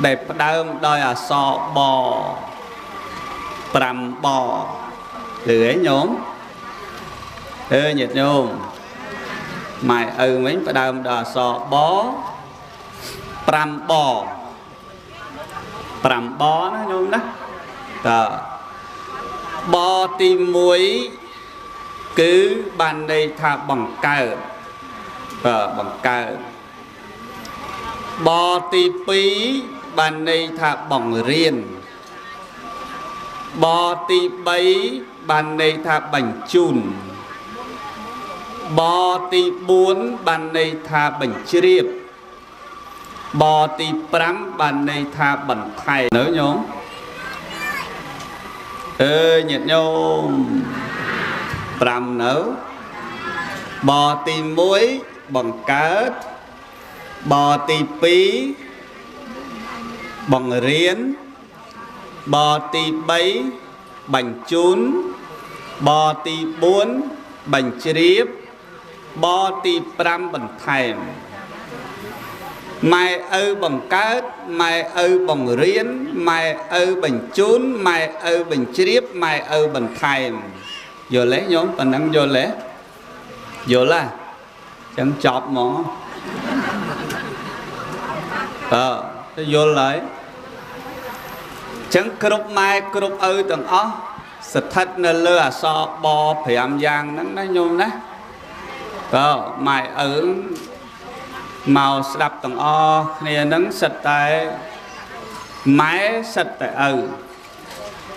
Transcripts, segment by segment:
ដែលផ្ដើមដោយអក្សរប5បឬអីញោមអើញាតិញោមម៉ែឪវិញផ្ដើមដោយអក្សរប5ប5បណាញោមណាតើបទី1គឺបានន័យថាបង្កើតបាទបង្កើតបទី2បានន័យថាបង្រៀនបទី3បានន័យថាបញ្ជូនបទី4បានន័យថាបញ្ជ្រាបបទី5បានន័យថាបន្ថែមនៅញោមអើញាតិញោម5នៅបទី1បង្កើតបទី2បង្រៀនបទី3បញ្ជូនបទី4បញ្ជ្រាបបទី5បន្ថែមម៉ែឪបង្កើតម៉ែឪបង្រៀនម៉ែឪបញ្ជូនម៉ែឪបញ្ជ្រាបម៉ែឪបន្ថែមយល់ទេញោមប៉ុណ្ណឹងយល់ទេយល់ហ៎ចឹងចប់ហ្មងអើយល់ហើយចឹងគ្រប់ម៉ែគ្រប់ឪទាំងអស់ស្ថិតនៅលើអក្សរប5យ៉ាងហ្នឹងណាញោមណាបើម៉ែឪមកស្ដាប់ទាំងអស់គ្នាហ្នឹងសិតតែម៉ែសិតតែឪ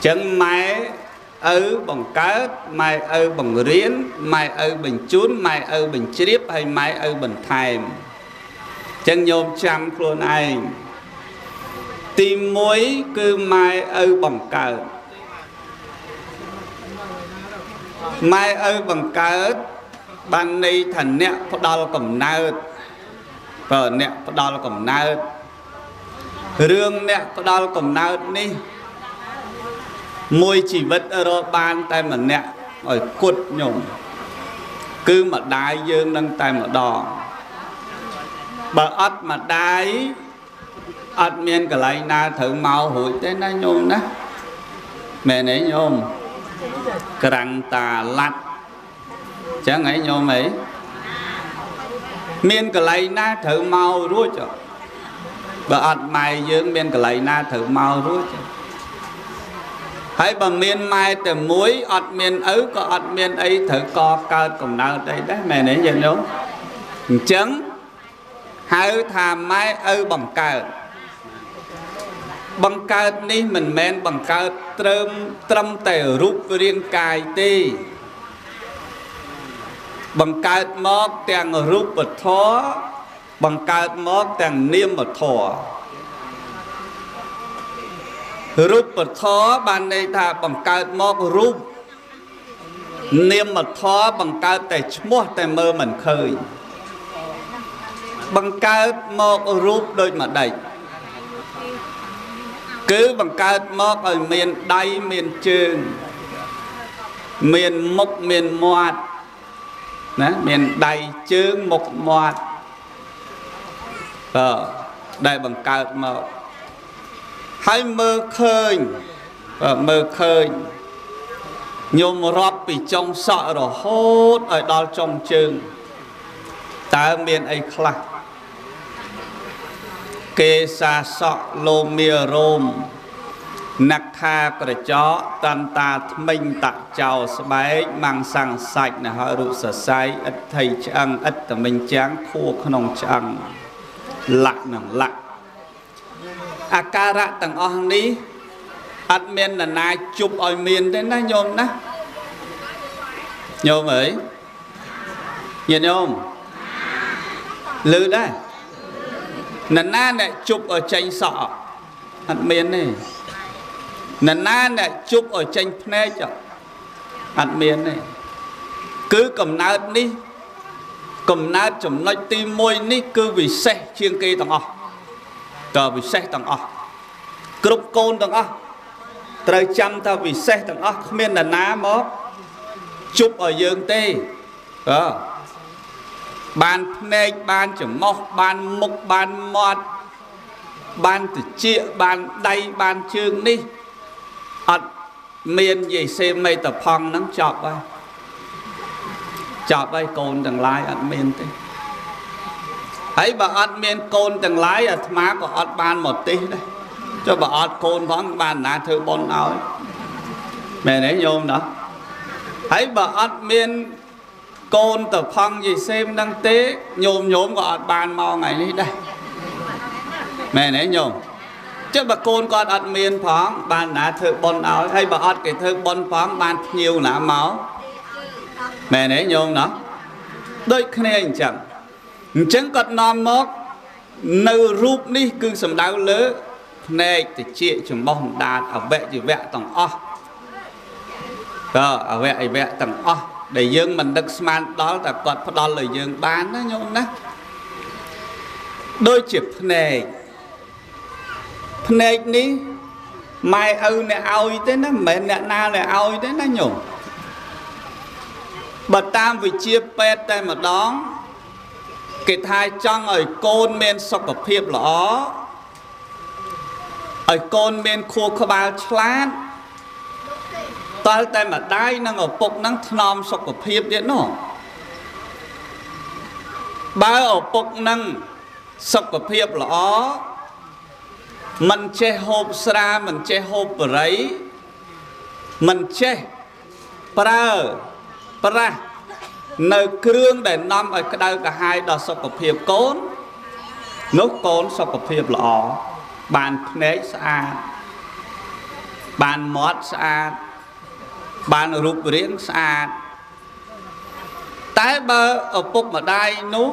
ចឹងម៉ែឪបង្កើតម៉ែឪបង្រៀនម៉ែឪបញ្ជូនម៉ែឪបញ្ជ្រាបហើយម៉ែឪបន្ថែមចឹងញោមចាំខ្លួនឯងទី1គឺម៉ែឪបង្កើតម៉ែឪបង្កើតបានន័យថាអ្នកផ្ដល់កំណើតបើអ្នកផ្ដល់កំណើតរឿងអ្នកផ្ដល់កំណើតនេះមួយជីវិតរកបានតែម្នាក់ឲ្យគត់ញោមគឺម្ដាយយើងនឹងតែម្ដងបើអត់ម្ដាយអត់មានកន្លែងណាត្រូវមករួចទេណាញោមណាមែនទេញោមក្រាំងតាឡាត់ចឹងហីញោមអីមានកន្លែងណាត្រូវមករួចបើអត់ម៉ែយើងមានកន្លែងណាត្រូវមករួចហើយបើមានម៉ែតែមួយអត់មានឪក៏អត់មានអីត្រូវកកើតកំណើតអីដែរមែនទេយើងញោមអញ្ចឹងហៅថាម៉ែឪបង្កើតបង្កើតនេះមិនមែនបង្កើតត្រឹមតែរូបរាងកាយទេបង្កើតមកទាំងរូបធម៌បង្កើតមកទាំងនាមធម៌រូបធម៌បានន័យថាបង្កើតមករូបនាមធម៌បង្កើតតែឈ្មោះតែមើលមិនឃើញបង្កើតមករូបដូចម្ដេចគឺបង្កើតមកឲ្យមានដៃមានជើងមានមុខមានមាត់ណាមានដៃជើងមុខមាត់ដែលបង្កើតមកហើយមើលឃើញមើលឃើញញោមរាប់ពីចុងសក់រហូតឲ្យដល់ចុងជើងតើមានអីខ្លះគេសាសក់លោមារោមនក្ខាក្រចកតន្តាថ្មិញតចោស្បែកម៉ាំងសាំងសាច់នហរុសរសៃអិទ្ធិឆ្អឹងអិត្តមិញចាំងខួក្នុងឆ្អឹងលក្ខនឹងលក្ខអាការៈទាំងអស់នេះអត់មាននរណាជប់ឲ្យមានទេណាញោមណាញោមអើយញាតិញោមឮដែរនរណាអ្នកជប់ឲ្យចេញសក់អត់មានទេនរណាអ្នកជប់ឲ្យចេញភ្នែកអត់មានទេគឺកំណើតនេះកំណើតចំណុចទី1នេះគឺវិសេសជាងគេទាំងអស់តើវិសេសទាំងអស់គ្រប់កូនទាំងអស់ត្រូវចាំថាវិសេសទាំងអស់គ្មាននរណាមកជប់ឲ្យយើងទេអើបានភ្នែកបានច្រមុះបានមុខបានមាត់ បានតិចបានដៃបានជើងនេះអត់មានយាយសេមេតផង់ហ្នឹងចប់ហើយចប់ហើយកូនទាំងឡាយអត់មានទេហើយបើអត់មានកូនទាំងឡាយអាត្មាក៏អត់បានមកទេសដែរចុះបើអត់កូនផងបានណាធ្វើបុណ្យឲ្យមែនទេញោមណោះហើយបើអត់មានកូនតផង់យាយសេមហ្នឹងទេញោមញោមក៏អត់បានមកថ្ងៃនេះដែរមែនទេញោមចុះបើកូនគាត់អត់មានផងបានណាធ្វើបុណ្យឲ្យហើយបើអត់គេធ្វើបុណ្យផងបានភ្ញៀវណាមកមែនទេញោមណោះដូចគ្នាអញ្ចឹងអញ្ចឹងគាត់នាំមកនៅរូបនេះគឺសំដៅលើភ្នែកតិចចំបោះអណ្ដាតអវយវៈទាំងអស់តើអវយវៈទាំងអស់ដែលយើងមិនដឹកស្មានដល់តែគាត់ផ្ដល់ឲ្យយើងបានណាញោមណាដូចជាភ្នែកភ្នែកនេះម៉ែឪអ្នកឲ្យទេណាមិនមែនអ្នកណាអ្នកឲ្យទេណាញោមបើតាមវិជ្ជាពេទ្យតែម្ដងគេថាចង់ឲ្យកូនមានសុខភាពល្អឲ្យកូនមានខួរក្បាលឆ្លាតតើតែម្ដាយនិងឪពុកនឹងថ្នមសុខភាពទៀតនោះបើឪពុកនឹងសុខភាពល្អមិនចេះហូបស្រាមិនចេះហូបបរិយមិនចេះប្រើប្រាស់នៅគ្រឿងដែលនាំឲ្យក្តៅក្រហាយដល់សុខភាពកូននោះកូនសុខភាពល្អបានភ្នែកស្អាតបានមាត់ស្អាតបានរូបរាងស្អាតតែបើឪពុកម្ដាយនោះ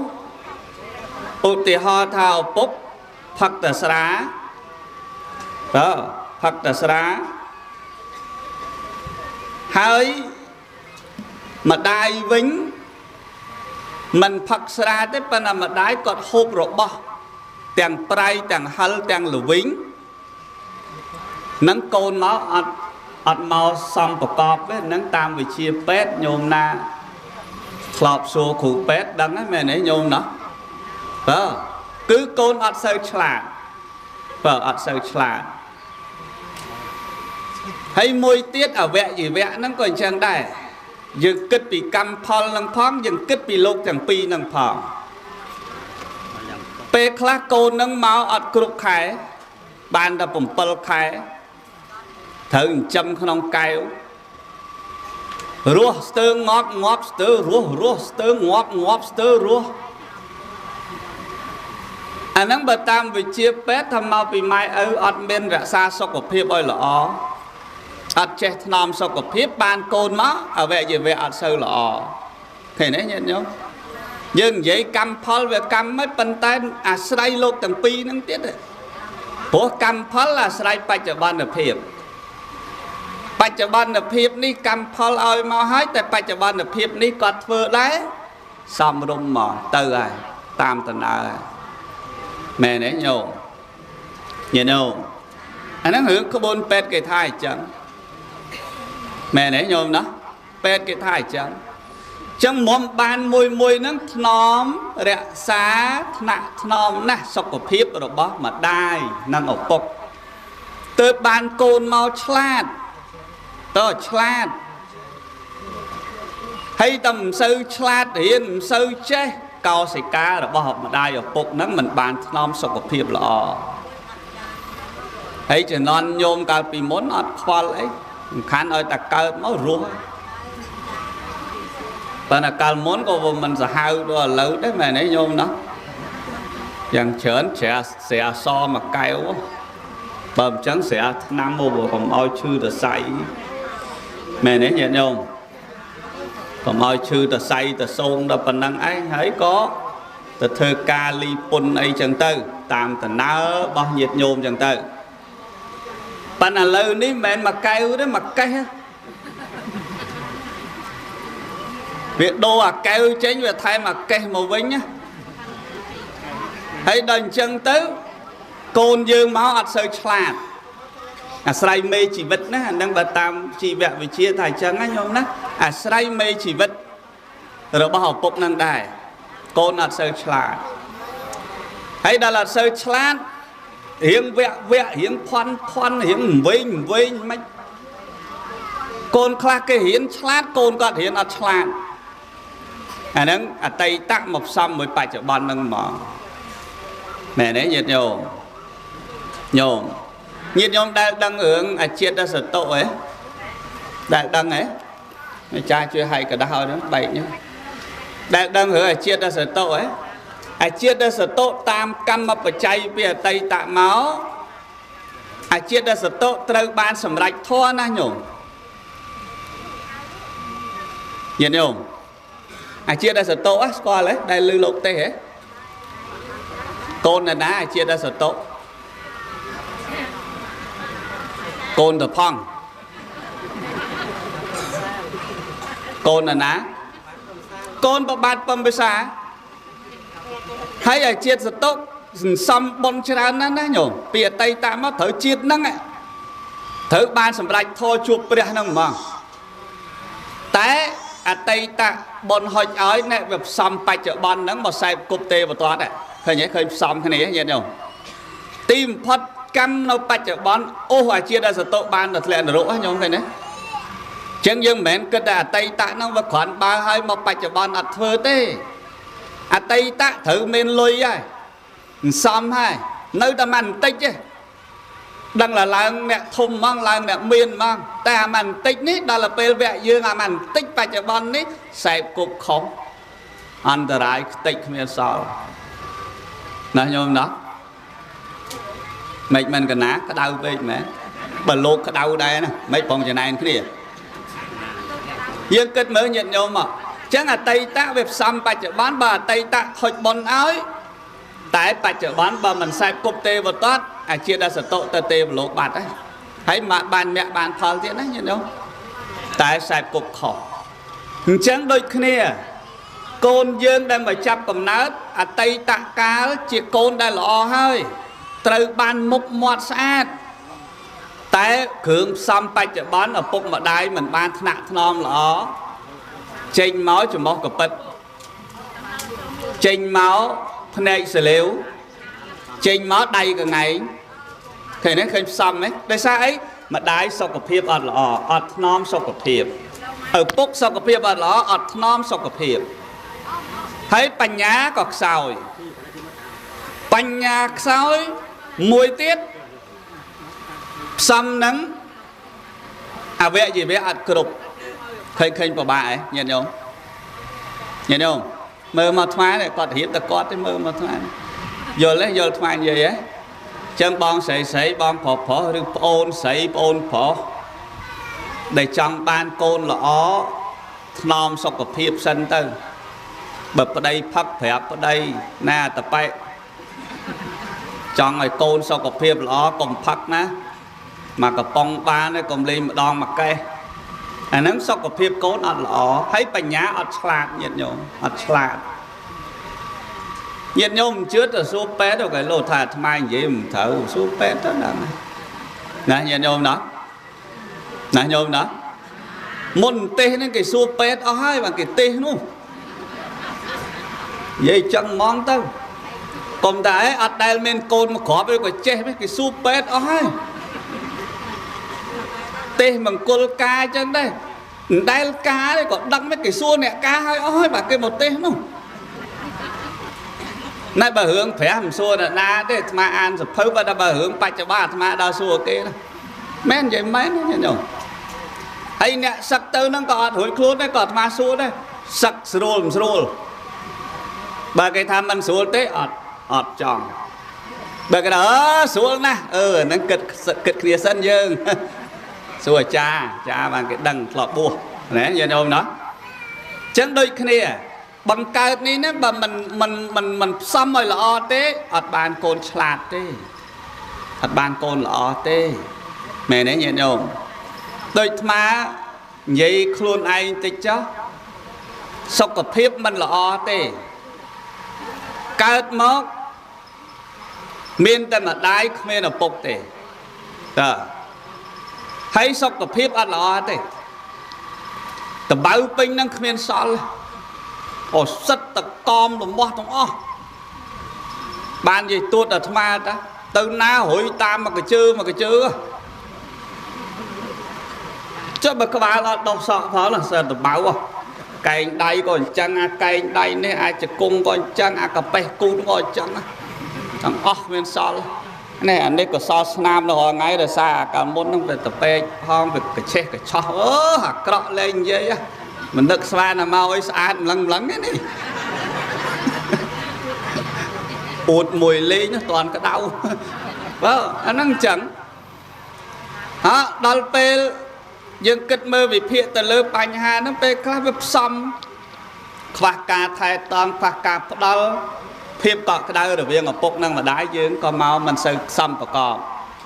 ឧទាហរណ៍ថាឪពុកផឹកតែស្រាតើផឹកតែស្រាហើយម្ដាយវិញមិនផឹកស្រាទេប៉ុន្តែម្ដាយគាត់ហូបរបស់ទាំងប្រៃទាំងហិលទាំងល្វីងនឹងកូនមកអត់មកសំប្រកបទេនឹងតាមវិជ្ជាពេទ្យញោមណាធ្លាប់សួរគ្រូពេទ្យដឹងហ្នឹងមែនទេញោមណោះបើគឺកូនអត់សូវឆ្លាតបើអត់សូវឆ្លាតហើយមួយទៀតអវយវៈហ្នឹងក៏អញ្ចឹងដែរយើងគិតពីកម្មផលនឹងផងយើងគិតពីលោកទាំងពីរនឹងផងពេលខ្លះកូននឹងមកអត់គ្រប់ខែបានតែ7ខែត្រូវចិញ្ចឹមក្នុងកែវរស់ស្ទើងងាប់ងាប់ស្ទើរស់រស់ស្ទើងងាប់ងាប់ស្ទើរស់អាហ្នឹងបើតាមវិជ្ជាពេទ្យថាមកពីម៉ែឪអត់មានរក្សាសុខភាពឲ្យល្អអត់ចេះថ្នមសុខភាពបានកូនមកអវយវៈអត់សូវល្អឃើញទេញាតិញោមយើងនិយាយកម្មផលវាកម្មមិនប៉ុន្តែអាស្រ័យលោកទាំងពីរហ្នឹងទៀតព្រោះកម្មផលអាស្រ័យបច្ចុប្បន្នភាពបច្ចុប្បន្នភាពនេះកម្មផលឲ្យមកហើយតែបច្ចុប្បន្នភាពនេះគាត់ធ្វើដែរសំរុំមកទៅហើយតាមដំណើរមែនទេញោមញាតិញោមអាហ្នឹងរឿងក្បួនពេទ្យគេថាអញ្ចឹងមែនទេញោមណាពេទ្យគេថាអញ្ចឹងចឹងមុំបានមួយមួយហ្នឹងថ្នមរក្សាថ្នាក់ថ្នមណាស់សុខភាពរបស់ម្ដាយនិងឪពុកទើបបានកូនមកឆ្លាតតើឆ្លាតហើយតែមិនសូវឆ្លាតរៀនមិនសូវចេះកោសិការបស់ម្ដាយឪពុកហ្នឹងមិនបានថ្នមសុខភាពល្អហើយជំនាន់ញោមកាលពីមុនអត់ខ្វល់អីសំខាន់ឲ្យតែកើតមករស់ប៉ុន្តែកាលមុនក៏មិនសាហាវដល់ឥឡូវដែរមែនទេញោមណោះយ៉ាងច្រើនស្រាស្រាសមួយកែវបើមិនចឹងស្រាថ្នាំមកកុំឲ្យឈឺតសៃមែនទេញាតិញោមកុំឲ្យឈឺតសៃតសងដល់ប៉ុណ្ណឹងឯងហើយក៏ទៅធ្វើការលីពុនអីចឹងទៅតាមដំណើររបស់ញាតិញោមចឹងទៅប៉ុន្តែឥឡូវនេះមិនមែនមួយកែវទេមួយកេះវាដូរអាកែវចេញវាថែមអាកេះមកវិញណាហើយដល់អញ្ចឹងទៅកូនយើងមកអត់សូវឆ្លាតអាស្រ័យមេជីវិតណាអានឹងបើតាមជីវវិទ្យាថាអញ្ចឹងណាញោមណាអាស្រ័យមេជីវិតរបស់ឪពុកនឹងដែរកូនអត់សូវឆ្លាតហើយដល់អត់សូវឆ្លាត រៀងវគ្គវគ្គរៀងភ័ន្តភ័ន្តរៀងវែងវែងមិនកូនខ្លះគេរៀនឆ្លាតកូនគាត់រៀនអត់ឆ្លាតអាហ្នឹងអតីតមកផ្សំមួយបច្ចុប្បន្នហ្នឹងហ្មងមែនទេញាតិញោមញោមញាតិញោមដែលដឹងរឿងអាជាតិសតុហ៎ដែលដឹងហ៎អាចារ្យជួយហើយកដាស់ឲ្យហ្នឹងបែកនេះដែលដឹងរឿងអាជាតិសតុហ៎អាជាតិសតុតាមកម្មបច្ច័យពីអតីតមកអាជាតិសតុត្រូវបានសម្រេចធម៌ណាញោមញាតិញោមអាជាតិសតុស្គាល់ទេដែលឮលោកទេហ៎កូនណាអាជាតិសតុកូនតផងកូនណាកូនប្របាទពំពិសាហើយអាជាតិសតុសន្សំបុណ្យច្រើនណាស់ណាញោមពីអតីតមកត្រូវជាតិហ្នឹងត្រូវបានសម្រេចធម៌ជួបព្រះហ្នឹងហ្មងតែអតីតបុណ្យហុចឲ្យអ្នកវាផ្សំបច្ចុប្បន្នហ្នឹងមកសែបគប់ទេវទត្តឃើញទេឃើញផ្សំគ្នាញាតិញោមទីបំផុតកម្មនៅបច្ចុប្បន្នអូសអាជាតិសតុបានទៅធ្លាក់នរកញោមឃើញទេចឹងយើងមិនមែនគិតតែអតីតហ្នឹងវាគ្រាន់បើឲ្យមកបច្ចុប្បន្នអត់ធ្វើទេអតីតត្រូវមានលុយហើយសំហើយនៅតែមិនបន្តិចទេដឹងlàឡើងអ្នកធំហ្មងឡើងអ្នកមានហ្មងតែអាមិនបន្តិចនេះដល់ពេលវគ្គយើងអាមិនបន្តិចបច្ចុប្បន្ននេះសែបគប់ខុសអន្តរាយខ្ទេចគ្មានសល់ណាញោមណាមិនមិនកណាក្តៅពេកមែនបើលោកក្តៅដែរណាមិនផងចំណែនគ្នាយើងគិតមើលញាតិញោមមកចឹងអតីតវាផ្សំបច្ចុប្បន្នបើអតីតហុចបុណ្យឲ្យតែបច្ចុប្បន្នបើមិនសែបគប់ទេវទត្តអាជាតិសតុទៅទេវលោកបាត់ហើយហើយមកបានមគ្គបានផលទៀតណាញាតិញោមតែសែបគប់ខុសអញ្ចឹងដូចគ្នាកូនយើងដែលមកចាប់កំណើតអតីតកាលជាកូនដែលល្អហើយត្រូវបានមុខមាត់ស្អាតតែគ្រឿងផ្សំបច្ចុប្បន្នឪពុកម្ដាយមិនបានថ្នាក់ថ្នមល្អចេញមកច្រមុះកពិតចេញមកភ្នែកសលាវចេញមកដៃកងែងឃើញទេឃើញផ្សំទេដោយសារអីម្ដាយសុខភាពអត់ល្អអត់ថ្នមសុខភាពឪពុកសុខភាពអត់ល្អអត់ថ្នមសុខភាពហើយបញ្ញាក៏ខ្សោយបញ្ញាខ្សោយមួយទៀតផ្សំនឹងអវយវៈអត់គ្រប់ឃើញឃើញពិបាកហ៎ញាតិញោមញាតិញោមមើលមកថ្មនេះគាត់រៀបតែគាត់ទេមើលមកថ្មយល់ទេយល់ថ្មនិយាយហ៎ចឹងបងស្រីស្រីបងប្រុសប្រុសឬប្អូនស្រីប្អូនប្រុសដែលចង់បានកូនល្អថ្នមសុខភាពសិនទៅបើប្តីផឹកប្រាប់ប្តីណាតប៉ែចង់ឲ្យកូនសុខភាពល្អកុំផឹកណាមកកំប៉ុងបានទេកុំលេងម្ដងមកកេះអាហ្នឹងសុខភាពកូនអត់ល្អហើយបញ្ញាអត់ឆ្លាតញាតិញោមអត់ឆ្លាតញាតិញោមមិនជឿទៅសួរពេទ្យទៅគេលោកថាអាត្មានិយាយមិនត្រូវសួរពេទ្យទៅហ្នឹងណាញាតិញោមណាណាញោមណាមុនទេសហ្នឹងគេសួរពេទ្យអស់ហើយបានគេទេសនោះនិយាយចឹងហ្មងទៅកុំតែអត់ដែលមានកូនមកគ្រាប់ឬក៏ចេះគេសួរពេទ្យអស់ហើយទេសមង្គលការចឹងដែរមិនដែលការទេក៏ដឹងមិនគេសួរអ្នកការហើយអស់ហើយបាទគេមកទេសនោះណែបើរឿងព្រះមិនសួរអ្នកណាទេអាត្មាអានសភៅបើដល់បើរឿងបច្ចុប្បន្នអាត្មាដល់សួរគេណាមែននិយាយមែនណាញោមហើយអ្នកសឹកទៅហ្នឹងក៏អត់រួចខ្លួនដែរក៏អាត្មាសួរដែរសឹកស្រួលមិនស្រួលបើគេថាមិនស្រួលទេអត់អត់ចង់បើគេថាអឺស្រួលណាស់អឺហ្នឹងគិតគិតគ្នាសិនយើងសួរអាចារ្យចាបានគេដឹងធ្លាប់បួសណាញាតិញោមណាចឹងដូចគ្នាបង្កើតនេះណាបើមិនមិនមិនមិនផ្សំឲ្យល្អទេអត់បានកូនឆ្លាតទេអត់បានកូនល្អទេមែនទេញាតិញោមដូចអាត្មានិយាយខ្លួនឯងតិចចុះសុខភាពមិនល្អទេកើតមកមានតែម្ដាយគ្មានឪពុកទេតើហើយសុខភាពអត់ល្អទេតបៅពេញនឹងគ្មានសល់អូសិតតកមលំបោះទាំងអស់បាននិយាយទួតអាត្មាតា ទៅណារុយតាមមកកជើមកកជើចុះបើក្បាលអត់ដុះសក់ផងណាសើតបៅកែងដៃក៏អញ្ចឹងអាកែងដៃនេះអាចជង្គង់ក៏អញ្ចឹងអាកាប៉េះគូតក៏អញ្ចឹងទាំងអស់មានសល់នេះអានេះក៏សល់ស្នាមនៅរាល់ថ្ងៃដោយសារអាកាលមុនហ្នឹងវាតពេកផងវាកឆេះកឆោះអឺអាក្រក់លែងនិយាយមិននឹកស្មានមកអីស្អាតម្លឹងម្លឹងនេះអួតមួយលេងតាន់ក្តៅបើអាហ្នឹងអញ្ចឹងហ่าដល់ពេលយើងគិតមើលវិភាគទៅលើបញ្ហាហ្នឹងពេលខ្លះវាផ្សំខ្វះការថែទាំខ្វះការផ្ដល់ភាពកក់ក្ដៅរវាងឪពុកនិងម្ដាយយើងក៏មកមិនសូវសមប្រកប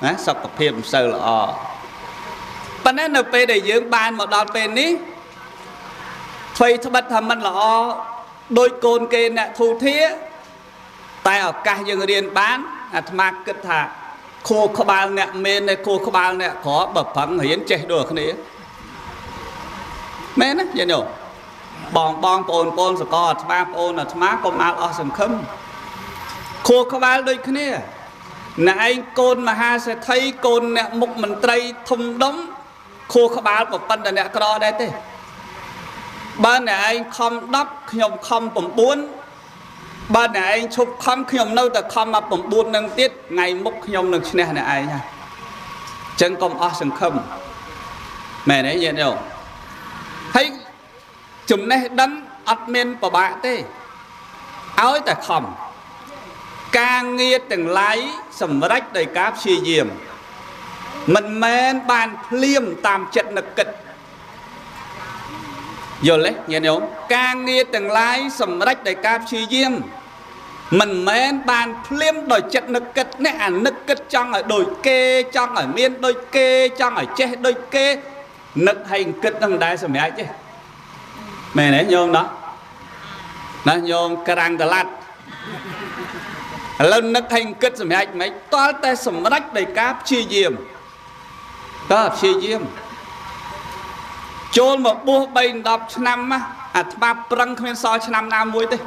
ណាសុខភាពមិនសូវល្អប៉ុន្តែនៅពេលដែលយើងបានមកដល់ពេលនេះអ្វីត្បិតថាមិនល្អដូចកូនគេអ្នកធូធាតែឱកាសយើងរៀនបានអាត្មាគិតថាខួរក្បាលអ្នកមាននិងខួរក្បាលអ្នកក្របើប្រឹងរៀនចេះដូចគ្នាមែនណាយាយញោមបងបងប្អូនប្អូនសកលអាត្មាប្អូនអាត្មាកុំអាលអស់សង្ឃឹមខួរក្បាលដូចគ្នាអ្នកឯងកូនមហាសេដ្ឋីកូនអ្នកមុខមន្ត្រីធំដុំខួរក្បាលប៉ុណ្ណតែអ្នកក្រដែរទេបើអ្នកឯងខំ10ខ្ញុំខំ9បើអ្នកឯងឈប់ខំខ្ញុំនៅតែខំមក9នឹងទៀតថ្ងៃមុខខ្ញុំនឹងឈ្នះអ្នកឯងហើយអញ្ចឹងកុំអស់សង្ឃឹមមែនទេញាតិញោមហើយចំណេះដឹងអត់មានពិបាកទេឲ្យតែខំការងារទាំងឡាយសម្រេចដោយការព្យាយាមមិនមែនបានភ្លាមតាមចិត្តនឹកគិតយល់ទេញាតិញោមការងារទាំងឡាយសម្រេចដោយការព្យាយាមមិនមែនបានភ្លាមដោយចិត្តនឹកគិតនេះអានឹកគិតចង់ឲ្យដូចគេចង់ឲ្យមានដូចគេចង់ឲ្យចេះដូចគេនឹកឲ្យគិតនឹងមិនដែលសម្រេចទេមែនទេញោមណោះណាញោមក្រាំងតឡាត់ឥឡូវនឹកឲ្យគិតសម្រេចមិនតល់តែសម្រេចដោយការព្យាយាមតើព្យាយាមចូលមកបួស3 10ឆ្នាំណាអាត្មាប្រឹងគ្មានសល់ឆ្នាំណាមួយទេ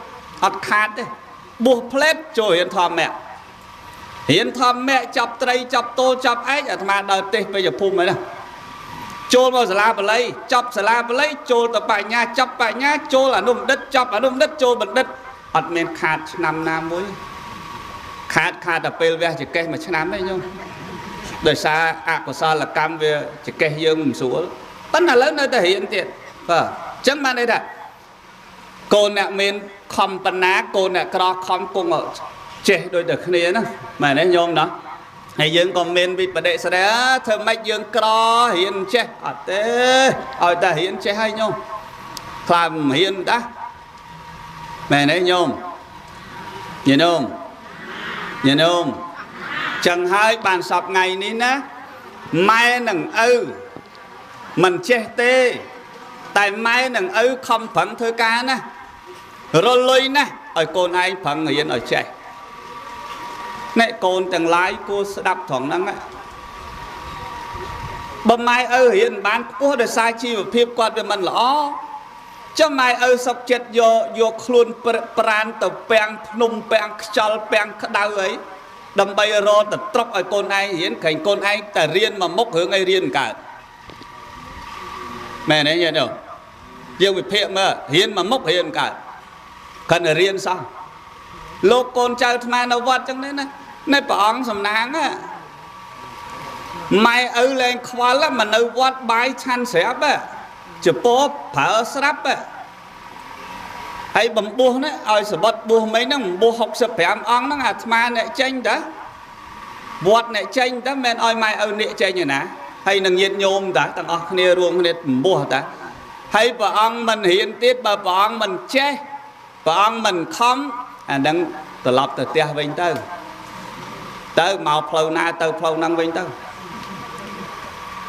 អត់ខាតទេបួសផ្លេតចូលរៀនធម្មៈរៀនធម្មៈចាប់ត្រីចាប់តូលចាប់ឯកអាត្មាដើរទេសពេជ្រភូមិហើយណាចូលមកសាលាបាលីចាប់សាលាបាលីចូលទៅបញ្ញាចាប់បញ្ញាចូលអនុបណ្ឌិតចាប់អនុបណ្ឌិតចូលបណ្ឌិតអត់មានខាតឆ្នាំណាមួយខាតតែពេលវះចកេះមួយឆ្នាំទេញោមដោយសារអកុសលកម្មវាចកេះយើងមិនស្រួលប៉ុន្តែឥឡូវនៅតែរៀនទៀតបាទអញ្ចឹងបានន័យថាកូនអ្នកមានខំបណ្ណាកូនអ្នកក្រខំគង់ចេះដូចតែគ្នាណាមែនទេញោមណោះហើយយើងក៏មានវិបដិសេរីធ្វើម៉េចយើងក្ររៀនចេះអត់ទេឲ្យតែរៀនចេះហើយញោមខ្លាចមិនរៀនតាមែនទេញោមញោមញោមចឹងហើយបានសពថ្ងៃនេះណាម៉ែនិងឪមិនចេះទេតែម៉ែនិងឪខំប្រឹងធ្វើការណារលុយណាឲ្យកូនឯងប្រឹងរៀនឲ្យចេះអ្នកកូនទាំងឡាយគួរស្ដាប់ត្រង់ហ្នឹងបើម៉ែឪរៀនបានខ្ពស់ដោយសារជីវភាពគាត់វាមិនល្អចាំម៉ែឪសុកចិត្តយកខ្លួនប្រានទៅពាំងភ្នំពាំងខ្យល់ពាំងក្តៅអីដើម្បីរកទៅត្រុកឲ្យកូនឯងរៀនក្រែងកូនឯងតែរៀនមកមុខរឿងអីរៀនកើតមែនទេញាតិញោមយើងវិភាគមើលរៀនមកមុខរៀនកើតគាត់តែរៀនសោះលោកកូនចៅអាត្មានៅវត្តចឹងនេះណានៅព្រះអង្គសំណាងម៉ែឪលែងខ្វល់មកនៅវត្តបាយឆាន់ស្រាប់ជពោប្រើស្រាប់ហើយបំពោះនេះឲ្យសបុតបួសមិញហ្នឹងបំពោះ65អង្គហ្នឹងអាត្មាអ្នកចេញតាវត្តអ្នកចេញតាមិនឲ្យម៉ែឪអ្នកចេញឯណាហើយនឹងញាតិញោមតាទាំងអស់គ្នារួមគ្នាបំពោះតាហើយព្រះអង្គមិនរៀនទៀតបើព្រះអង្គមិនចេះព្រះអង្គមិនខំអាហ្នឹងត្រឡប់ទៅផ្ទះវិញទៅទៅមកផ្លូវណាទៅផ្លូវហ្នឹងវិញទៅ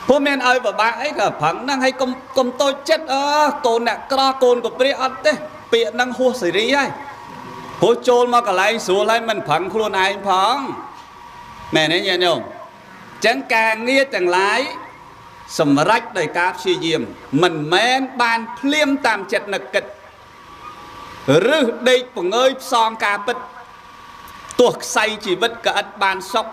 ពួកមានឲ្យពិបាកអីក៏ប្រឹងហ្នឹងហើយកុំតូចចិត្តអើកូនអ្នកក្រកូនកព្រាអត់ទេពាក្យហ្នឹងហួសសេរីហើយព្រោះចូលមកកន្លែងស្រួលហើយមិនប្រឹងខ្លួនឯងផងមែនទេញាតិញោមអញ្ចឹងការងារទាំងឡាយសម្រេចដោយការព្យាយាមមិនមែនបានភ្លាមតាមចិត្តនឹកគិតឬដេកពងើយផ្សងការពិតទោះខ្សែជីវិតក៏ឥតបានសុខ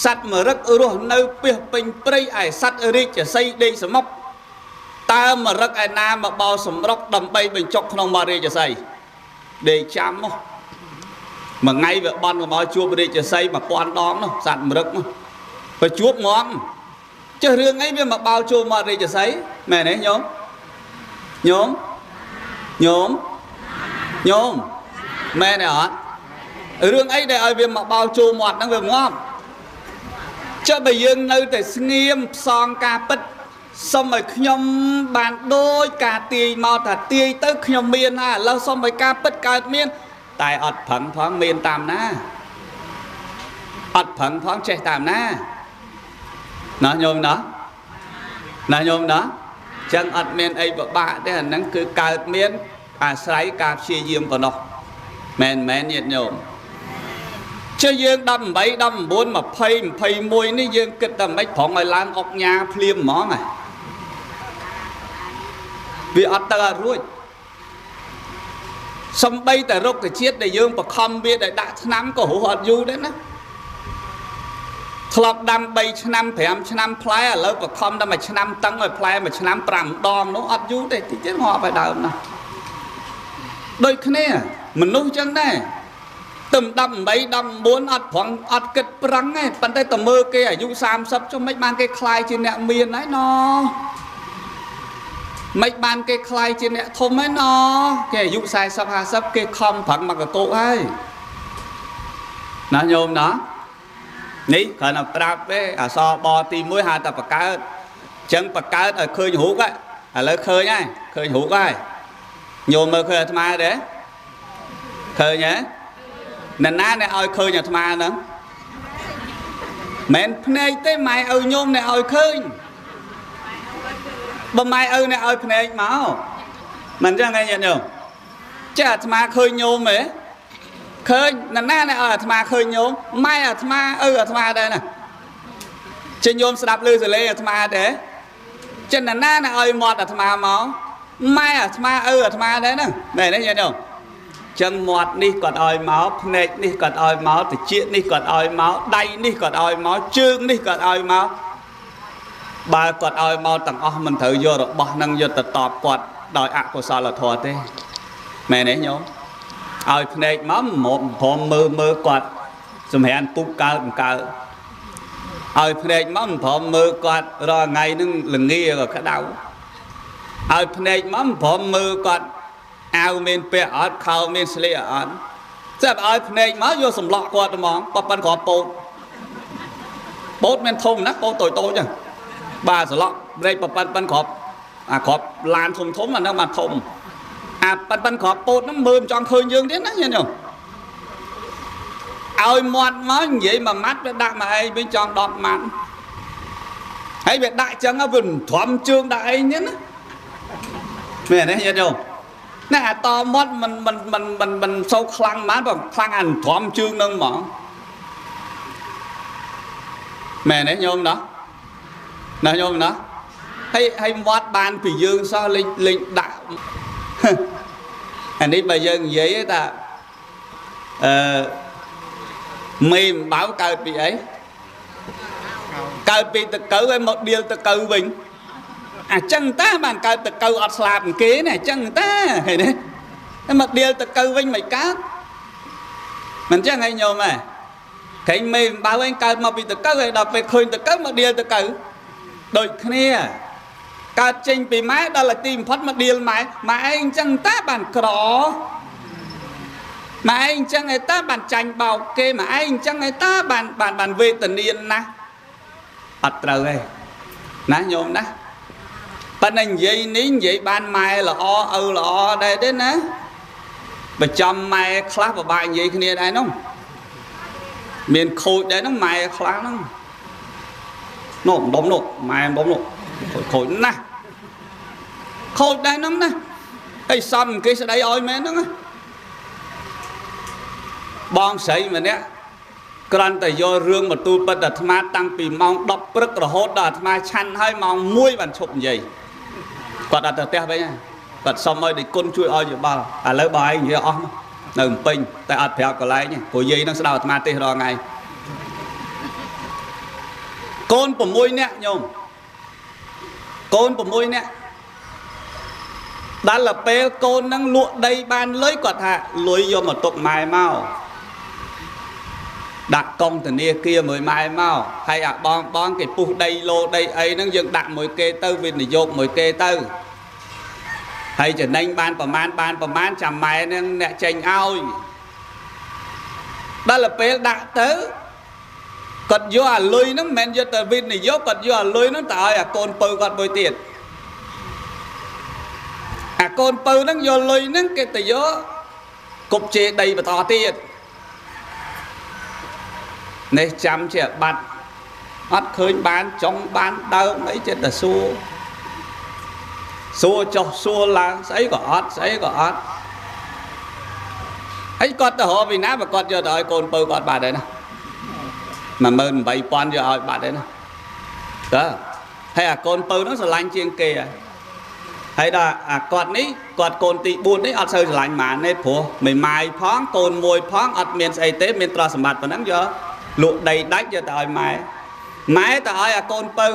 សត្វមរឹករស់នៅពីពេញព្រៃឯសត្វរាជសីដេកសមុទ្រតើមរឹកឯណាមកបោសម្រុកដើម្បីបញ្ចុកក្នុងមាត់រាជសីដេកចាំមកមួយថ្ងៃវាបន់មកជួបរាជសី1000ដងនោះសត្វមរឹកនោះទៅជួបងំចេះរឿងអីវាមកបោចូលមាត់រាជសីមែនទេញោមញោមញោមញោមមែនទេអត់រឿងអីដែលឲ្យវាមកបោចូលមាត់ហ្នឹងវាងាប់ចុះបើយើងនៅតែស្ងៀមផ្សងការពិតសុំឲ្យខ្ញុំបានដូចការទាយមកថាទាយទៅខ្ញុំមានណាឥឡូវសុំឲ្យការពិតកើតមានតែអត់ប្រឹងផងមានតាមណាអត់ប្រឹងផងចេះតាមណាណាញោមណាណាញោមណាចឹងអត់មានអីពិបាកទេអាហ្នឹងគឺកើតមានអាស្រ័យការព្យាយាមប៉ុណ្ណោះមែនមែនញាតិញោមចុះយើង18 19 20 21នេះយើងគិតតែមិនប្រងឲ្យឡើងអុកញ៉ាភ្លាមហ្មងហ៎វាអត់ទៅអត់រួចសំបីតែរុក្ខជាតិដែលយើងបខំវាដែលដាក់ថ្នាំក៏រស់អត់យូរដែរណាធ្លាប់ដាំ3ឆ្នាំ5ឆ្នាំផ្លែឥឡូវបខំតែ1ឆ្នាំតឹងឲ្យផ្លែ1ឆ្នាំ5ដងនោះអត់យូរទេតិចទៀតងាប់ឲ្យដើមណាដូចគ្នាមនុស្សចឹងដែរទៅ18 19អត់ប្រងអត់គិតប្រឹងទេប៉ុន្តែទៅមើលគេអាយុ30ចុះមិនបានគេខ្លាយជាអ្នកមានហើយណមិនបានគេខ្លាយជាអ្នកធំហើយណគេអាយុ40 50គេខំប្រឹងមកកកហើយណាញោមណានេះគ្រាន់តែប្រាប់ទេអសបទី1ហៅតែបកើតអញ្ចឹងបកើតឲ្យឃើញរូបឥឡូវឃើញហើយឃើញរូបហើយញោមមើលឃើញអាត្មាទេឃើញហ៎នរណាអ្នកឲ្យឃើញអាត្មាហ្នឹងមិនភ្នែកទេម៉ែឪញោមអ្នកឲ្យឃើញបើម៉ែឪអ្នកឲ្យភ្នែកមកមិនអញ្ចឹងឯងញាតិញោមចេះអាត្មាឃើញញោមហ៎ឃើញនរណាអ្នកឲ្យអាត្មាឃើញញោមម៉ែអាត្មាឪអាត្មាដែរណាចេះញោមស្ដាប់ឮសលេងអាត្មាទេចេះនរណាអ្នកឲ្យមាត់អាត្មាមកម៉ែអាត្មាឪអាត្មាដែរហ្នឹងមែនទេញាតិញោមចឹងមាត់នេះគាត់ឲ្យមកភ្នែកនេះគាត់ឲ្យមកត្រចៀកនេះគាត់ឲ្យមកដៃនេះគាត់ឲ្យមកជើងនេះគាត់ឲ្យមកបើគាត់ឲ្យមកទាំងអស់មិនត្រូវយករបស់នឹងយកទៅតបគាត់ដោយអកុសលធម៌ទេមែនទេញោមឲ្យភ្នែកមកមកព្រមមើលមើលគាត់សម្រានពុកកើតមិនកើតឲ្យភ្នែកមកមិនព្រមមើលគាត់រាល់ថ្ងៃនឹងល្ងាក៏ក្តៅឲ្យភ្នែកមកមិនព្រមមើលគាត់អាវមានពាក់អត់ខោមានស្លៀកអត់ចាប់ឲ្យភ្នែកមកយកសម្លក់គាត់ហ្មងប៉ិនគ្រាប់ពោតពោតមានធំណាស់ពោតតូចតូចហ្នឹងបាទសម្លក់ភ្នែកប៉ិនគ្រាប់អាគ្រាប់ឡានធំធំអាហ្នឹងបានធំអាប៉ិនគ្រាប់ពោតហ្នឹងមើលមិនចង់ឃើញយើងទៀតណាញាតិញោមឲ្យមាត់មកនិយាយមួយម៉ាត់វាដាក់មកឯងវិញចង់10ម៉ាត់ហើយវាដាក់ចឹងវាទ្រាំជើងដាក់ឯងទៀតណាមែនទេញាតិញោមណាអាតមាត់មិនមិនមិនមិនមិនសូវខ្លាំងហ្មងបើខ្លាំងអាទ្រាំជើងនឹងហ្មងមែនទេញោមណាណាញោមណាហើយហើយមាត់បានពីយើងសោះលេងលេងដាក់អានេះបើយើងនិយាយថាអឺមេអំបៅកើតពីអីកើតពីតកៅហើយមកដៀលតកៅវិញអាចឹងតាបានកើតតកៅអត់ស្លាប់គេណាអញ្ចឹងតាឃើញទេតែមកដៀលតកៅវិញមិនកើតមិនចឹងឯងញោមហ៎ក្រែងមេអំបៅឯងកើតមកពីតកៅហើយដល់ពេលឃើញតកៅមកដៀលតកៅដូចគ្នាកើតចេញពីម៉ែដល់ទីបំផុតមកដៀលម៉ែម៉ែឯងអញ្ចឹងតាបានក្រម៉ែឯងអញ្ចឹងឯតាបានចាញ់បោកគេម៉ែឯងអញ្ចឹងឯតាបានបានបានវេទនាណាស់អត់ត្រូវទេណាញោមណាប៉ុន្តែនិយាយនេះនិយាយបានម៉ែល្អឪល្អដែរទេណាបើចំម៉ែខ្លះពិបាកនិយាយគ្នាដែរនោះមានខូចដែរនោះម៉ែខ្លះហ្នឹងនោះម្ដុំនោះម៉ែម្ដុំនោះខូចណាស់ខូចដែរហ្នឹងណាហើយសំគេស្ដីឲ្យមែនហ្នឹងបងស្រីម្នាក់គ្រាន់តែយករឿងមកទូលពិតអាត្មាតាំងពីម៉ោង10ព្រឹករហូតដល់អាត្មាឆាន់ហើយម៉ោង1បានឈប់និយាយគាត់អត់ទៅផ្ទះវិញគាត់សុំឲ្យដេចគុណជួយឲ្យយោបល់ឥឡូវបើឯងនិយាយអស់នៅភ្នំពេញតែអត់ប្រាប់កន្លែងទេព្រោះយាយនឹងស្ដាប់អាត្មាទេសរាល់ថ្ងៃ កូន6នាក់ញោមកូន6នាក់ដល់ពេលកូននឹងលក់ដីបានលុយគាត់ថាលុយយកមកទុកម៉ែមកដាក់កុងធនាគារមួយម៉ែមកហើយអាបងបងគេពុះដីលោដីអីហ្នឹងយើងដាក់មួយគេទៅវិនិយោគមួយគេទៅហើយចំណេញបានប្រមាណបានប្រមាណចាំម៉ែហ្នឹងអ្នកចេញឲ្យដល់ពេលដាក់ទៅគាត់យកអាលុយហ្នឹងមិនមែនយកទៅវិនិយោគគាត់យកអាលុយហ្នឹងទៅឲ្យអាកូនពៅគាត់មួយទៀតអាកូនពៅហ្នឹងយកលុយហ្នឹងគេទៅយកគប់ជេរដីបន្តទៀតនេះចាំជាបាត់អត់ឃើញបានចុងបានដើមអីចិត្តតែសួរសួរចុះសួរឡើងស្អីក៏អត់ស្អីក៏អត់ហើយគាត់ទៅរកពីណាបើគាត់យកទៅឲ្យកូនពៅគាត់បាត់ហើយណា18000យកឲ្យបាត់ហើយណាតើហើយអាកូនពៅហ្នឹងស្រឡាញ់ជាងគេហើយដល់អាគាត់នេះគាត់កូនទី4នេះអត់សូវស្រឡាញ់ហ្មងទេព្រោះមេម៉ាយផងកូនមួយផងអត់មានស្អីទេមានទ្រព្យសម្បត្តិប៉ុណ្ណឹងយកលក់ដីដាច់យកទៅឲ្យម៉ែម៉ែទៅឲ្យអាកូនពៅ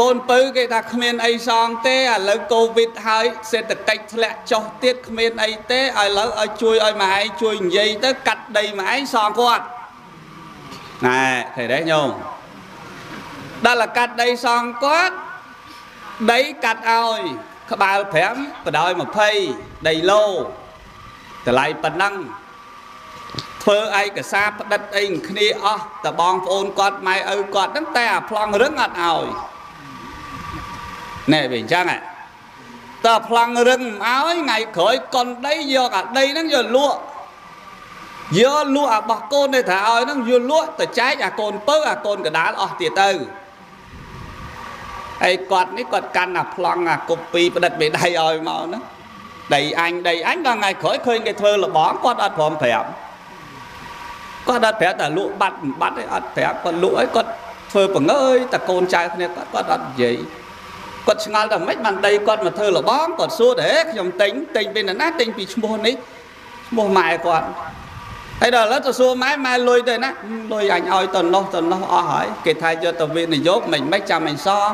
កូនពៅគេថាគ្មានអីសងទេឥឡូវកូវីដហើយសេដ្ឋកិច្ចធ្លាក់ចុះទៀតគ្មានអីទេឥឡូវឲ្យជួយឲ្យម៉ែឯងជួយនិយាយទៅកាត់ដីម៉ែឯងសងគាត់ណែឃើញទេញោមដល់កាត់ដីសងគាត់ដីកាត់ឲ្យក្បាល5បដោយ20ដីឡូតម្លៃប៉ុណ្ណឹងធ្វើឯកសារផ្ដិតអីគ្នាអស់តបងប្អូនគាត់ម៉ែឪគាត់ហ្នឹងតែអាប្លង់រឹងអត់ឲ្យណែវាអញ្ចឹងហ៎តើប្លង់រឹងមិនឲ្យថ្ងៃក្រោយកុនដីយកអាដីហ្នឹងយកលក់យកលក់អាបោះកូននេះថាឲ្យហ្នឹងយកលក់ទៅចែកអាកូនពៅអាកូនកដាលអស់ទៀតទៅហើយគាត់នេះគាត់កាន់អាប្លង់អាគប់ពីផ្ដិតមេដៃឲ្យមកហ្នឹងដីអញដីអញដល់ថ្ងៃក្រោយឃើញគេធ្វើលបងគាត់អត់ព្រមប្រាប់គាត់អត់ប្រាប់តែលក់បាត់មិនបាត់ទេអត់ប្រាប់គាត់លក់ឲ្យគាត់ធ្វើបង្អើយតែកូនចៅគ្នាគាត់គាត់អត់និយាយគាត់ឆ្ងល់តែមិនបានដីគាត់មកធ្វើលបងគាត់សួរតែខ្ញុំទិញទិញពីណាទិញពីឈ្មោះនេះឈ្មោះម៉ែគាត់ហើយដល់ឥឡូវទៅសួរម៉ែម៉ែលុយទៅណាលុយអញឲ្យទៅនោះទៅនោះអស់ហើយគេថាយកទៅវិនិយោគមិនមិនចាំអញសង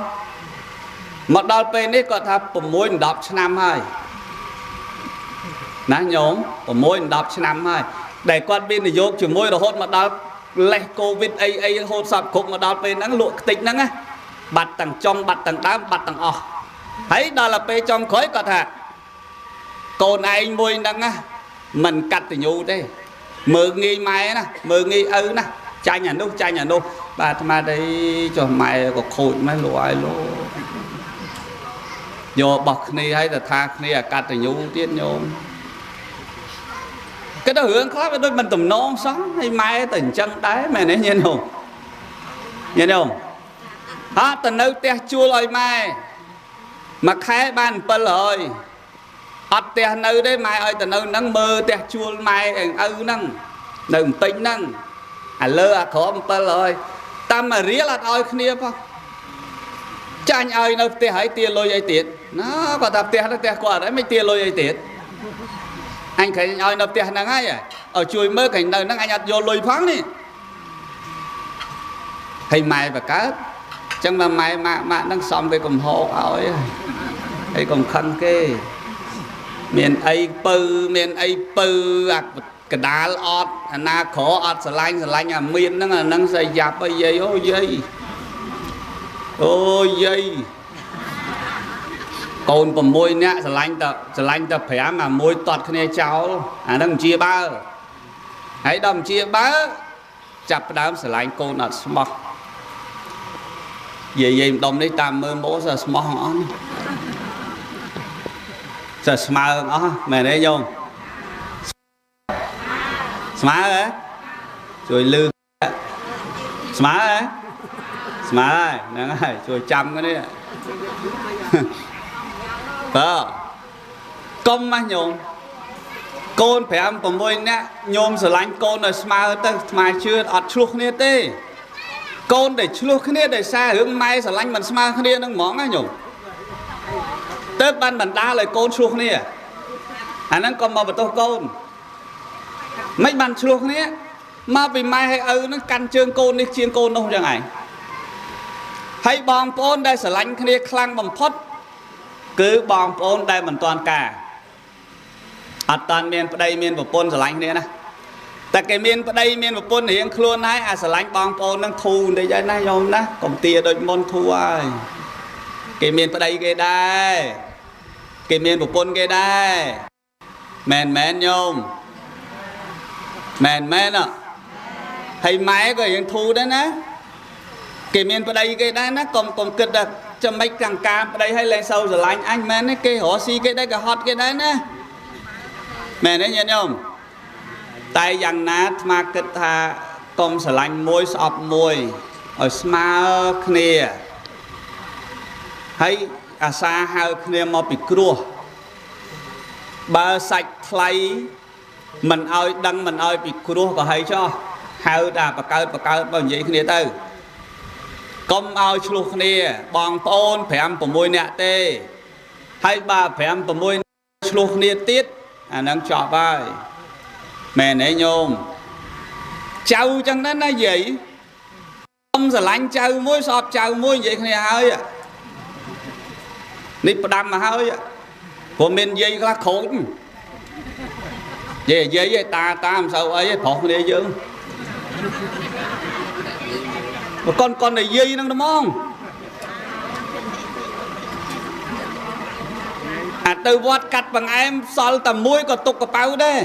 មកដល់ពេលនេះគាត់ថា6 10ឆ្នាំហើយណាញោម6 10ឆ្នាំហើយដែលគាត់វិនិយោគជាមួយរហូតមកដល់លេសកូវីដអីអីរហូតសពគ្រប់មកដល់ពេលហ្នឹងលក់ខ្ទេចហ្នឹងណាបាត់ទាំងចុងបាត់ទាំងដើមបាត់ទាំងអស់ហើយដល់ពេលចុងក្រោយគាត់ថាកូនឯងមួយហ្នឹងណាមិនកតញ្ញូទេមើងងាយម៉ែណាមើងងាយឪណាចាញ់អានោះចាញ់អានោះបាទអាត្មាដីចុះម៉ែក៏ខូចម៉េះលោកឲ្យលោកយកបោះគ្នាហើយទៅថាគ្នាអាកតញ្ញូទៀតញោមគេទៅរឿងខ្លះវាដូចមិនតំណងសោះហើយម៉ែទៅអញ្ចឹងដែរមែនទេញាតិញោមញាតិញោមអត់ទៅនៅផ្ទះជួលឲ្យម៉ែមួយខែបាន700អត់ផ្ទះនៅទេម៉ែឲ្យទៅនៅហ្នឹងមើលផ្ទះជួលម៉ែឪហ្នឹងនៅពេញហ្នឹងអាលើអាក្រម700តាមមួយរៀលអត់ឲ្យគ្នាផងចាញ់ឲ្យនៅផ្ទះហើយទាលុយអីទៀតណាគាត់ថាផ្ទះហ្នឹងផ្ទះគាត់អត់មិនទាលុយអីទៀតអញក្រែងឲ្យនៅផ្ទះហ្នឹងហើយឲ្យជួយមើលក្រែងនៅហ្នឹងអញអត់យកលុយផងនេះហើយម៉ែបកើតចឹងមកម៉ែម៉ាក់ម៉ាក់ហ្នឹងសំគេកំហកឲ្យហើយកុំខឹងគេមានអីពៅមានអីពៅអាកដាលអត់អាណាក្រអត់ស្រឡាញ់ស្រឡាញ់អាមានហ្នឹងអាហ្នឹងស្អីយ៉ាប់អីយាយអូយាយអូយាយកូន6នាក់ស្រឡាញ់តែស្រឡាញ់តែ5អាមួយតត់គ្នាចោលអាហ្នឹងជាបើហើយដល់ជាបើចាប់ផ្ដើមស្រឡាញ់កូនអត់ស្មោះយាយយាយម្ដុំនេះតាមមើលម៉ូសស្មោះអស់សស្មើអស់មែនទេញោមស្មើហ៎ជួយលឺស្មើហ៎ស្មើហើយហ្នឹងហើយជួយចាំគ្នាបើកុំណាញោមកូន5 6នាក់ញោមស្រឡាញ់កូនឲ្យស្មើទៅស្មើជឿអត់ឆ្លោះគ្នាទេកូនដែលឆ្លោះគ្នាដោយសាររឿងម៉ែស្រឡាញ់មិនស្មើគ្នានឹងហ្មងណាញោមទៅបានបណ្ដាលឲ្យកូនឆ្លោះគ្នាអាហ្នឹងក៏មកបន្ទោសកូនមិនបានឆ្លោះគ្នាមកពីម៉ែហើយឪហ្នឹងកាន់ជើងកូននេះជាងកូននោះចឹងឯង ហើយបងប្អូនដែលស្រឡាញ់គ្នាខ្លាំងបំផុតគឺបងប្អូនដែលមិនទាន់ការអត់តាន់មានប្តីមានប្រពន្ធស្រឡាញ់គ្នាណាតែគេមានប្តីមានប្រពន្ធរៀងខ្លួនហើយអាស្រឡាញ់បងប្អូននឹងធូរបន្តិចហើយណាញោមណាកុំទាដូចមុនធូរហើយគេមានប្តីគេដែរគេមានប្រពន្ធគេដែរមែនមែនញោមមែនមែនអត់ហើយម៉ែក៏រៀងធូរដែរណាគេមានប្តីគេដែរណាកុំគិតថាចាំមិនកាំងការប្តីឲ្យលែងសូវស្រឡាញ់អញមែនទេគេរកស៊ីគេដែរគេហត់គេដែរណាមែនទេញាតិញោមតែយ៉ាងណាអាត្មាគិតថាកុំស្រឡាញ់មួយស្អប់មួយឲ្យស្មើគ្នាហើយអាសាហៅគ្នាមកពីគ្រោះបើសាច់ថ្លៃមិនឲ្យដឹងមិនឲ្យពីគ្រោះក៏ហើយចោះហៅថាបកើតមកនិយាយគ្នាទៅកុំឲ្យឆ្លោះគ្នាបងប្អូន5 6នាក់ទេហើយបើ5 6ឆ្លោះគ្នាទៀតអានឹងចប់ហើយមែនទេញោមចៅចឹងដែរណាយាយកុំស្រឡាញ់ចៅមួយស្អប់ចៅមួយនិយាយគ្នាហើយនេះផ្ដាំមកហើយព្រោះមានយាយខ្លះខូចយាយយាយតាតាមិនសូវអីទេប្រុសគ្នាយើងបើកូនតែយាយហ្នឹងហ្មងអាទៅវត្តកាត់បង្អែមសល់តែមួយក៏ទុកកប៉ៅដែរ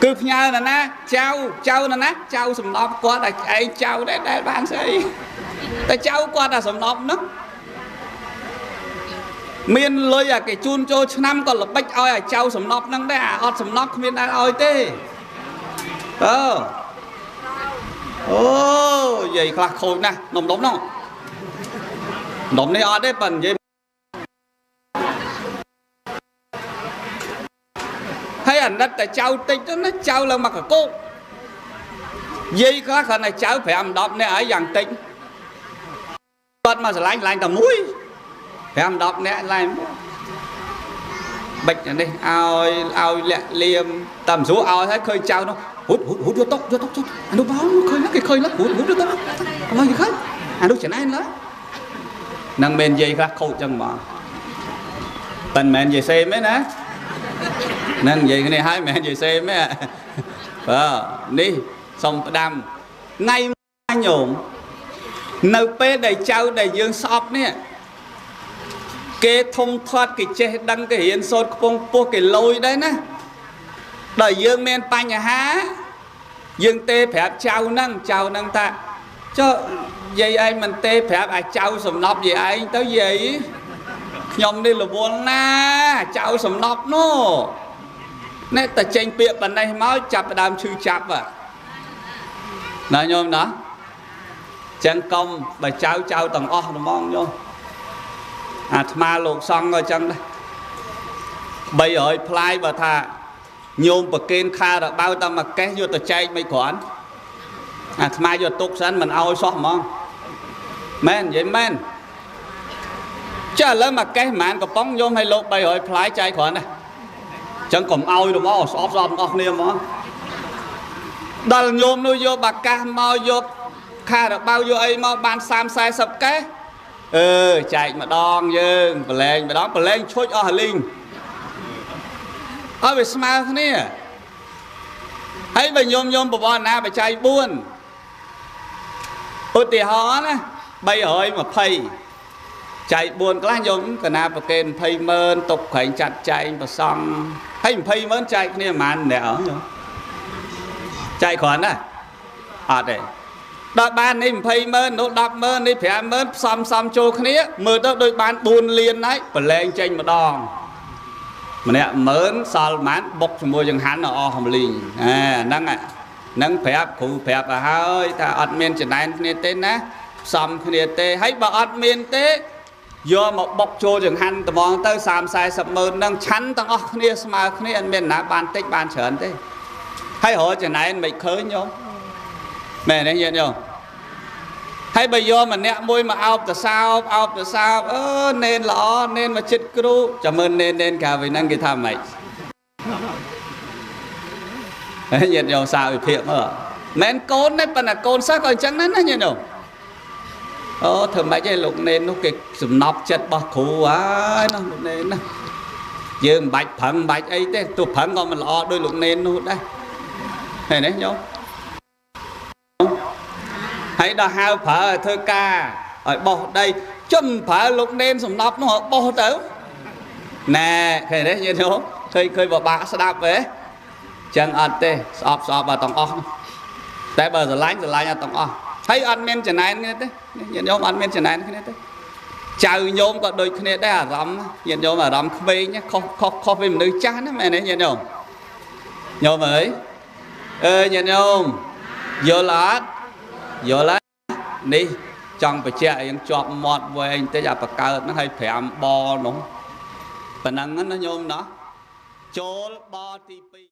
គឺផ្ញើណាណាចៅណាណាចៅសំណប់គាត់តែឯងចៅដែរដែលបានស្អីតែចៅគាត់តែសំណប់ហ្នឹងមានលុយអាគេជូនចូលឆ្នាំក៏ល្បិចឲ្យអាចៅសំណប់ហ្នឹងដែរអាអត់សំណប់គ្មានដែលឲ្យទេអឺអូយាយខ្លះខូចណាស់នំដុំហ្នឹងនំនេះអត់ទេប៉ុន្តែនិយាយហើយអាណិតតែចៅតិចទៅណាចៅឡើងមកកកោកយាយខ្លះគ្រាន់តែចៅ5 10នាក់ហើយយ៉ាងតិចគាត់មកស្រឡាញ់តែមួយ5 10នាក់ឡើងបិចនេះឲ្យលាក់លៀមតាមស្រួលឲ្យហើយឃើញចៅនោះហូតយកតុកអានោះបងឃើញគេឃើញហូតយកតុកកុំឲ្យគេឃើញអានោះចំណែនឡើយនឹងមែនយាយខ្លះខូចចឹងហ្មងប៉ិនមែនយាយសេមទេណានឹងនិយាយគ្នាហើយមិនមែននិយាយសេមទេបាទនេះសុំផ្ដាំថ្ងៃញោមនៅពេលដែលចៅដែលយើងស្អប់នេះគេធំធាត់គេចេះដឹងគេរៀនសូត្រខ្ពង់ខ្ពស់គេលយដែរណាដល់យើងមានបញ្ហាយើងទេប្រាប់ចៅហ្នឹងថាចុះយាយឯងមិនទេប្រាប់អាចៅសំណប់យាយឯងទៅយាយខ្ញុំនេះរវល់ណាចៅសំណប់នោះនេះតែចេញពាក្យប៉ុណ្ណេះមកចាប់ផ្ដើមឈឺចាប់ណាញោមណាចឹងកុំបើចៅទាំងអស់ហ្មងញោមអាត្មាលោកសង្ឃក៏ចឹងដែរ300ផ្លាយបើថាញោមប្រគេនខារបៅតែមកកេះយកទៅចែកមិនគ្រាន់អាត្មាយកទុកសិនមិនឲ្យសោះហ្មងមែននិយាយមែនចាឥឡូវមកកេះប្រហែលកំប៉ុងញោមឲ្យលោក300ផ្លាយចែកគ្រាន់ណាចឹងកុំឲ្យទៅមកស្អប់ទាំងអស់គ្នាហ្មងដល់ញោមនោះយកបាកាសមកយកខារបៅយកអីមកបាន30 40កេះអឺចែកម្ដងយើងប្រឡែងម្ដងប្រឡែងឈុចអស់លីងឲ្យវាស្មើគ្នាហើយបើញោមប្រវត្តិណាបច្ច័យ4ឧទាហរណ៍ណា320ចែក4ខ្លះញោមកណាប្រគេន20ម៉ឺនទុកក្រែងចាត់ចែងប្រសង់ហើយ20ម៉ឺនចែកគ្នាប្រហែលអ្នកអស់ញោមចែកគ្រាន់ណាអត់ទេដល់បាននេះ20ម៉ឺននោះ10ម៉ឺននេះ5ម៉ឺនផ្សំចូលគ្នាមើលទៅដូចបាន4លានហើយប្រឡែងចេញម្ដងម្នាក់ម៉ឺនសល់ប្រហែលបុកជាមួយចង្ហាន់អស់កម្លីងអាហ្នឹងប្រាប់គ្រូប្រាប់ឲ្យហើយថាអត់មានចំណែនគ្នាទេណាផ្សំគ្នាទេហើយបើអត់មានទេយកមកបុកចូលចង្ហាន់ត្មងទៅ30 40ម៉ឺនហ្នឹងឆាន់ទាំងអស់គ្នាស្មើគ្នាអត់មានណាបានតិចបានច្រើនទេហើយរកចំណែនមិនឃើញញោមមែនទេញាតិញោមហើយបើយកម្នាក់មួយមកអោបតសោបអឺនេនល្អនេនមកចិត្តគ្រូចាំមើលនេនកាលវិញហ្នឹងគេថាម៉េចហើយញាតិញោមសាវិភាគមើលមែនកូនទេប៉ុន្តែកូនសិស្សក៏អញ្ចឹងដែរណាញាតិញោម អូធ្វើម៉េចឯងលោកនេននោះគេសំណប់ចិត្តរបស់គ្រូហើយនោះលោកនេនណាយើងមិនបាច់ប្រឹងមិនបាច់អីទេទោះប្រឹងក៏មិនល្អដូចលោកនេននោះដែរឃើញទេញោមហើយដល់ហៅប្រើឲ្យធ្វើការឲ្យបោះដីជប្រើលោកនេនសំណប់នោះឲ្យបោះទៅណែឃើញទេញាតិញោមឃើញឃើញបបាក់ស្ដាប់ទេចឹងអត់ទេស្អប់ស្អប់អត់ទាំងអស់តែបើស្រឡាញ់ស្រឡាញ់អត់ទាំងអស់ហើយអត់មានចំណែនគ្នាទេញាតិញោមអត់មានចំណែនគ្នាទេចៅញោមក៏ដូចគ្នាដែរអារម្មណ៍ញាតិញោមអារម្មណ៍ក្មេងខុសខុសខុសពីមនុស្សចាស់ណាមែនទេញាតិញោមញោមអើយអើញាតិញោមយល់អត់យល់ហើយនេះចង់បញ្ជាក់យើងជាប់មាត់វែងតិចអាបកើតហ្នឹងឲ្យ5បនោះប៉ុណ្ណឹងណាញោមណោះចូលបទី2។